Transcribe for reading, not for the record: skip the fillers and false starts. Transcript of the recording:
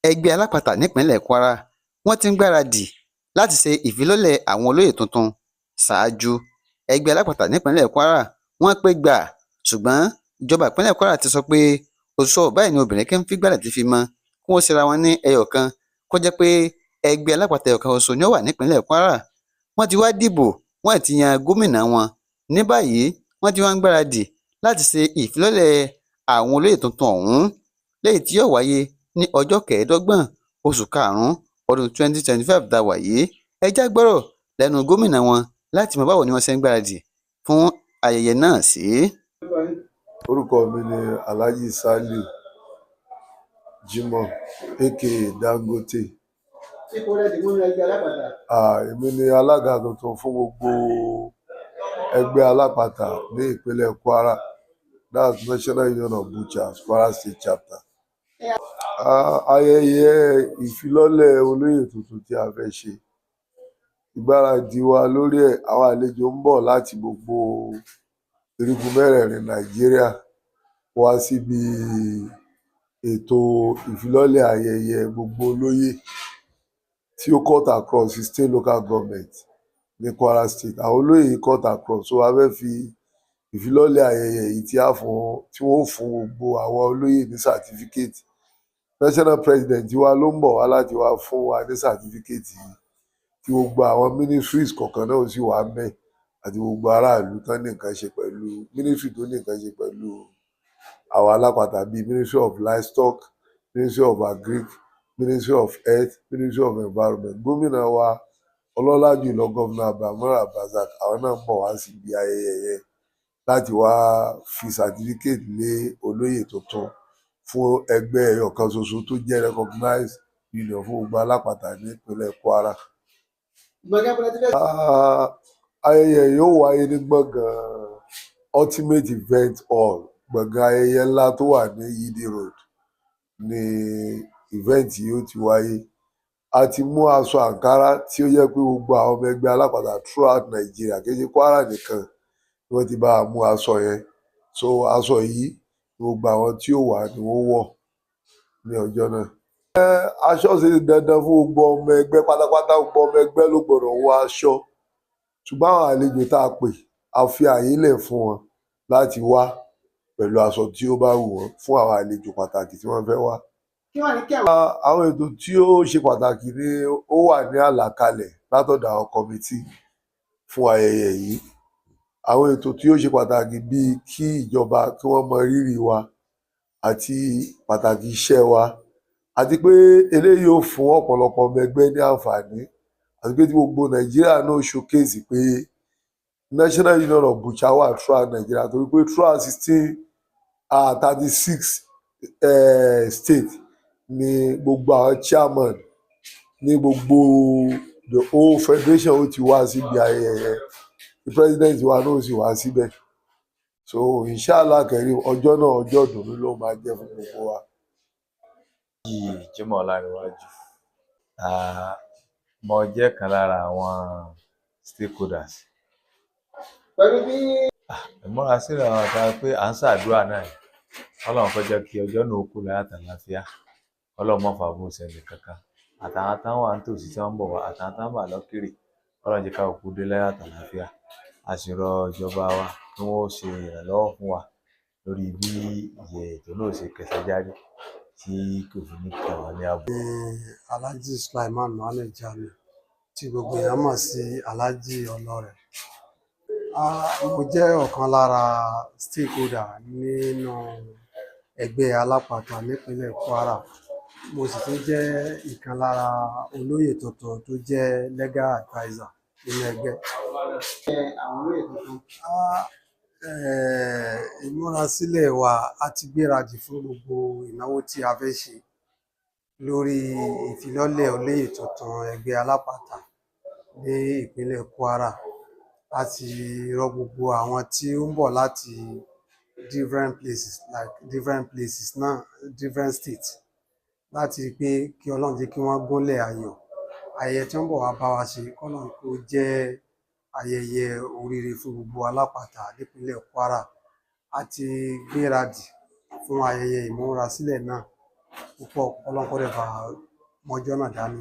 Ẹgbẹ́ Alápatà nípínlẹ̀ Kwara wọ́n ti ń gbáradì láti ṣe ìfilọ́lẹ̀ àwọn olóyè tuntun. Ṣáájú, ẹgbẹ́ Alápatà nípínlẹ̀ Kwara wọ́n pé gbà, ṣùgbọ́n ìjọba ìpínlẹ̀ Kwara ti sọ pé òṣùṣù ọwọ̀ báyìí ni obìnrin kí ń fígbàlẹ̀ tí fi mọ́, kí wọ́n ṣera wọn ní ẹyọ kan, kó jẹ́ pé ẹgbẹ́ Alápatà ẹyọ kan ṣoṣo ni ó wà nípínlẹ̀ Kwara. Wọ́n ti wá dìbò, wọ́n ti yan gómìnà wọn. Ní báyìí, wọ́n ti wá ń gbáradì láti ṣe ìfilọ́lẹ̀ àwọn olóyè tuntun ọ̀hún, léyìí tí yóò wáyé ní ọjọ́ 25 oṣù karùn-ún ọdún 2025 tá a wà yìí. Ẹ já gbọ́rọ̀ lẹ́nu gómìnà wọn láti mọ báwo ni wọ́n ṣe ń gbáradì fún ayẹyẹ náà sí. Orúkọ mi ni Alhaji Saliu Jimoh, aka Dangote. Ipò rẹ̀ dìbò ní ẹgbẹ́ Alápatà. Èmi ni alága tuntun fún gbogbo ẹgbẹ́ Alápatà ní ìpínlẹ̀ Kwara, that's National Union of Butchers, Kwara State Chapter. Ayẹyẹ ìfilọ́lẹ̀ olóyè tuntun tí a fẹ́ ṣe, ìgbáradì wa lórí ẹ̀, àwọn àlejò ń bọ̀ láti gbogbo irígun mẹ́rẹ̀ẹ̀rin Nàìjíríà wá síbi ètò ìfilọ́lẹ̀ ayẹyẹ gbogbo olóyè tí ó cut across 16 local government ní Kwara State. Àwọn olóyè yìí cut across, so a fẹ́ fi ìfilọ́lẹ̀ ayẹyẹ yìí tí a fún tí wọ́n ó fún gbogbo àwọn olóyè ní certificate. National president wa ló ń bọ̀ wá láti wá fún wa ní certificate yìí, tí gbogbo àwọn ministries kọ̀ọ̀kan náà sì wà ńbẹ̀, àti gbogbo aráàlú tán ní nǹkan ṣe pẹ̀lú ministry tó ní nǹkan ṣe pẹ̀lú àwọn alápatà, bíi Ministry of Livestock, Ministry of Agric, Ministry of Health, Ministry of Environment. Gómìnà wa ọlọ́lá jùlọ, Governor Abdulrahman Abdulrazaq, àwọn náà ń bọ̀ wá síbi ayẹyẹ yẹn láti wá fi certificate lé olóyè tuntun fún ẹgbẹ́ ẹyọ kan ṣoṣo tó jẹ́ recognized union fún gbogbo alápatà nípínlẹ̀ Kwara. Ayẹyẹ yóò wáyé ní gbọ̀ngàn Ultimate Event Hall, gbọ̀ngàn ayẹyẹ ńlá tó wà ní Yidi Road ní event yóò ti wáyé. A ti mú aṣọ àǹkárá tí ó jẹ́ pé gbogbo àwọn ọmọ ẹgbẹ́ Alápatà throughout Nigeria, kì í ṣe Kwara nìkan ni wọ́n ti bá wa mú aṣọ yẹn. So aṣọ yìí ni gbogbo àwọn tí ó wà ni wọ́n wọ̀ ní ọjọ́ náà. Aṣọ ṣe dandan fún gbogbo ọmọ ẹgbẹ́ pátápátá, gbogbo ọmọ ẹgbẹ́ ló gbọ́dọ̀ wọ aṣọ, ṣùgbọ́n àwọn àlejò tá a pè, a fi àyè lẹ̀ fún wọn láti wá pẹ̀lú aṣọ tí ó bá wù wọ́n, fún àwọn àlejò pàtàkì tí wọ́n fẹ́ wá. Kí wàá ní kí àwọn. Àwọn ètò tí ó ṣe pàtàkì ni ó wà ní àlàkalẹ̀ látọ̀dọ̀ àwọn committee fún ayẹyẹ yìí. Àwọn ètò tí ó ṣe pàtàkì bíi kí ìjọba kí wọ́n mọ rírì wa àti pàtàkì iṣẹ́ wa, àti pé eléyìí yóò fún ọ̀pọ̀lọpọ̀ ọmọ ẹgbẹ́ ní àǹfààní, àti pé tí gbogbo Nàìjíríà náà showcase pé National Union of Butcher wà throughout Nigeria, torí pé throughout 16 36 state ni gbogbo àwọn chairman ní gbogbo the whole federation ó ti wá síbi ayẹyẹ yẹn, the president wa náà ó sì wá síbẹ̀. So inshallah kẹrin, ọjọ́ náà, ọjọ́ ìdùnnú ló máa jẹ́ fún gbogbo wa. Jimoh Ọlárẹ̀wájú. Mo jẹ́ kan lára àwọn stakeholders. Pẹ̀lú bí. Ìmúrasílẹ̀ àwọn ta pé à ń ṣàdúrà náà ni. Ọlọ́run kó jẹ́ kí ọjọ́ náà ó kú láyọ̀ àtàlàáfíà. Ọlọ́run má fàbúrú ṣẹlẹ̀ kankan. Àtàwọn tán wà nítòsí tí wọ́n ń bọ̀ wá, àtàwọn tán wà lókèèrè, Ọlọ́run jẹ́ ká kúkú dé láyọ̀ àtàlàáfíà. A sì rọ ìjọba wa kí wọ́n ṣe ìrànlọ́wọ́ fún wa lórí bí ètò náà ṣe kẹsẹ̀ járí tí kò fi ní kàn wá ní àbùkù. Alhaji Sulaiman Mohammed Jamiu, tí gbogbo èèyàn mọ̀ sí Alhaji Ọlọ́rẹ̀. Mo jẹ́ ọ̀kan lára stakeholder nínú ẹgbẹ́ Alápatà nípínlẹ̀ Kwara. Mo sì tún jẹ́ ìkan lára olóyè tuntun tó jẹ́ legal adviser nínú ẹgbẹ́. Àwọn olóyè tuntun. Ìmúrasílẹ̀ wa, a ti gbéradì fún gbogbo ìnáwó tí a fẹ́ ṣe lórí ìfilọ́lẹ̀ olóyè tuntun ẹgbẹ́ Alápatà ní ìpínlẹ̀ Kwara. A ti rọ gbogbo àwọn tí ó ń bọ̀ láti different places, like different places náà, different states, láti rí pé kí Ọlọ́run jẹ́ kí wọ́n gúnlẹ̀ ayọ̀. Ayẹyẹ tí wọ́n ń bọ̀ wá bá wa ṣe, kọ́lọ́run kó jẹ́ ayẹyẹ oríire fún gbogbo Alápatà nípínlẹ̀ Kwara. A ti gbéradì fún ayẹyẹ ìmúrasílẹ̀ náà. púpọ̀. Ọlọ́run kó dẹ̀ bá mọ́jọ́ náà dání.